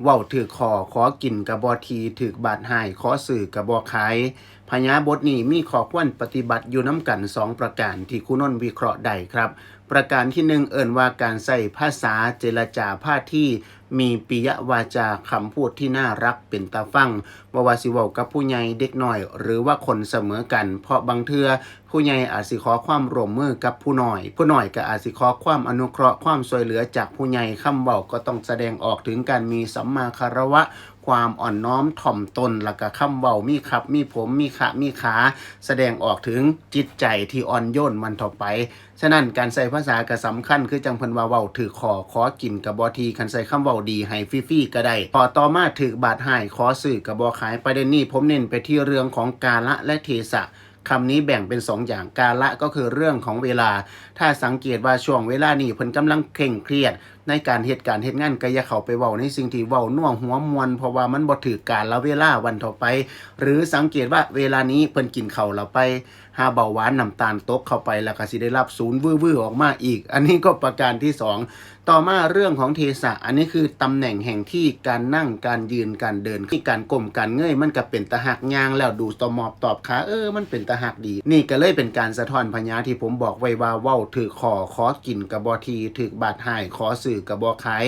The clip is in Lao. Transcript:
ເວົ້າຖືກຂໍ້ ຂໍກິນກະບໍ່ຖີ່ ຖືກບາດຮ້າຍ ຂໍຊື້ກະບໍ່ຂາຍ. ພະຍາບົດນີ້ມີຂໍ້ຄວນປະຕິບັດຢູ່ນຳກັນສອງປະການທີ່ຄູນົນວິເຄາະໄດ້ຄັບ. ປະການທີໜຶ່ງ ເອີ້ນວ່າການໃຊ້ພາສາເຈລະຈາພາທີ ມີປິຍະວາຈາ ຄຳພູດທີ່ໜ້າຮັກເປັນຕາຟັງ, ບໍ່ວ່າຊິເວົ້າກັບຜູ້ໃຫຍ່, ເດັກນ້ອຍ ຫຼືວ່າຄົນສະເໝີກັນ, ເພາະບາງເທື່ອ ຜູ້ໃຫຍ່ອາດຊິຂໍຄວາມຮ່ວມມືກັບຜູ້ນ້ອຍ, ຜູ້ນ້ອຍກໍອາດຊິຂໍຄວາມອະນຸເຄາະ, ຄວາມຊ່ວຍເຫຼືອຈາກຜູ້ໃຫຍ່. ຄຳເວົ້າກໍຕ້ອງສະແດງອອກເຖິງການມີສຳມາຄາລະວະ, ຄວາມອ່ອນນ້ອມຖ່ອມຕົນ, ແລ້ວກໍຄຳເວົ້າມີຄັບມີຜົມ, ມີຂະມີຂາ, ສະແດງອອກເຖິງຈິດໃຈທີ່ອ່ອນໂຍນບັນເທົາໄປ. ສະນັ້ນ ການໃຊ້ພາສາກໍສຳຄັນ, ຄືຈັ່ງເພິ່ນວ່າ ເວົ້າຖືກຂໍ້ ຂໍກິນກໍບໍ່ຖີ່, ຄັນໃຊ້ຄຳເວົ້າດີໃຫ້ຟຣີໆກໍໄດ້. ຂໍ້ຕໍ່ມາ ຖືກບາດຮ້າຍ ຂໍຊື້ກໍບໍ່ຂາຍ. ປະເດັນນີ້ ຜົມເນັ້ນໄປທີ່ເລື່ອງຂອງກາລະ ແລະ ເທສະ. ຄຳນີ້ແບ່ງເປັນສອງຢ່າງ, ກາລະກໍຄືເລື່ອງຂອງເວລາ. ຖ້າສັງເກດວ່າຊ່ວງເວລານີ້ເພິ່ນກຳລັງເຄັ່ງຄຽດໃນການເຮັດການເຮັດງານ, ກໍຢ່າເຂົ້າໄປເວົ້າໃນສິ່ງທີ່ເວົ້ານົວຫົວມ່ວນ, ເພາະວ່າມັນບໍ່ຖືກກາລະເວລາວັນເທົ່າໄປ. ຫຼືສັງເກດວ່າເວລານີ້ເພິ່ນກິນເຂົ້າແລ້ວໄປ, ຫາເບົາຫວານນ້ຳຕານຕົກເຂົ້າໄປ ແລ້ວກໍຊິໄດ້ຮັບສູນວືໆອອກມາອີກ. ອັນນີ້ກໍປະການທີສອງ. ຕໍ່ມາເລື່ອງຂອງເທສະ, ອັນນີ້ຄືຕຳແໜ່ງແຫ່ງທີ່, ການນັ່ງ, ການຢືນ, ການເດີນ, ມີການກົ້ມການເງີຍ, ມັນກໍເປັນຕາຮັກ, ຍ່າງແລ້ວດູຕະໝອບຕອບຂາ, ເອີ ມັນເປັນຕາຮັກດີ. ນີ້ກໍເລີຍເປັນການສະທ້ອນພະຍາທີ່ຜົມບອກໄວ້ວ່າ ເວົ້າຖືກຂໍ້ ຂໍກິນກໍບໍ່ຖີ່, ຖືກບາດຮ້າຍ ຂໍຊື້ກໍບໍ່ຂາຍ.